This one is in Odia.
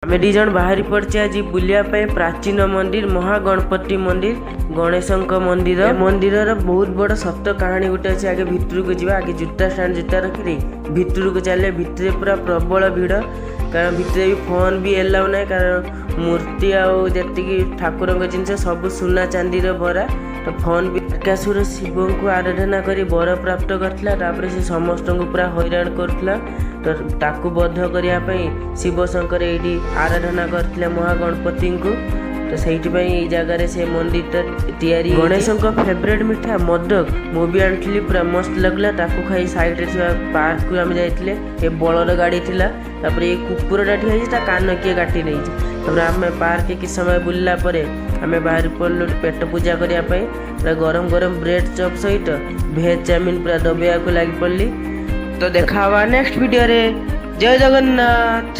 ଆମେ 2 ଜଣ ବାହାରି ପଡ଼ିଛେ ଆଜି ବୁଲିବା ପାଇଁ ପ୍ରାଚୀନ ମନ୍ଦିର, ମହାଗଣପତି ମନ୍ଦିର, ଗଣେଶଙ୍କ ମନ୍ଦିର। ଏ ମନ୍ଦିରର ବହୁତ ବଡ଼ ସତ କାହାଣୀ ଗୋଟେ ଅଛି। ଆଗେ ଭିତରକୁ ଯିବା। ଆଗେ ଜୁତା ଷ୍ଟାଣ୍ଡ, ଜୁତା ରଖିଦେଇ ଭିତରକୁ ଚାଲିଲେ ଭିତରେ ପୁରା ପ୍ରବଳ ଭିଡ଼, କାରଣ ଭିତରେ ବି ଫୋନ୍ ବି ଏଲାଉ ନାହିଁ, କାରଣ ମୂର୍ତ୍ତି ଆଉ ଯେତିକି ଠାକୁରଙ୍କ ଜିନିଷ ସବୁ ସୁନା ଚାନ୍ଦିର ଭରା। ତ ଫୋନ୍ ବି। ତାରକାସୁର ଶିବଙ୍କୁ ଆରାଧନା କରି ବର ପ୍ରାପ୍ତ କରିଥିଲା। ତାପରେ ସେ ସମସ୍ତଙ୍କୁ ପୁରା ହଇରାଣ କରୁଥିଲା। ତ ତାକୁ ବଧ କରିବା ପାଇଁ ଶିବ ଶଙ୍କର ଏଇଠି ଆରାଧନା କରିଥିଲେ ମହାଗଣପତିଙ୍କୁ। ତ ସେଇଥିପାଇଁ ଏଇ ଜାଗାରେ ସେ ମନ୍ଦିରଟା ତିଆରି। ଗଣେଶଙ୍କ ଫେଭରେଟ୍ ମିଠା ମୋଦକ ମୁଁ ବି ଆଣିଥିଲି, ପୁରା ମସ୍ତ ଲାଗୁଲା। ତାକୁ ଖାଇ ସାଇଡ଼ରେ ଥିବା ପାର୍କକୁ ଆମେ ଯାଇଥିଲେ। ଏ ବଳଦ ଗାଡ଼ି ଥିଲା, ତାପରେ ଏ କୁକୁରଟା ଠିଆ ହେଇଛି, ତା କାନ କିଏ କାଟି ନେଇଛି। ତାପରେ ଆମେ ପାର୍କ କିଛି ସମୟ ବୁଲିଲା ପରେ ଆମେ ବାହାରି ପଡ଼ିଲୁ ପେଟ ପୂଜା କରିବା ପାଇଁ। ପୁରା ଗରମ ଗରମ ବ୍ରେଡ୍ ଚପ୍ ସହିତ ଭେଜ୍ ଚାଉମିନ୍ ପୁରା ଦବେଇବାକୁ ଲାଗି ପଡ଼ିଲି। ତ ଦେଖା ହବା ନେକ୍ସଟ ଭିଡ଼ିଓରେ। ଜୟ ଜଗନ୍ନାଥ।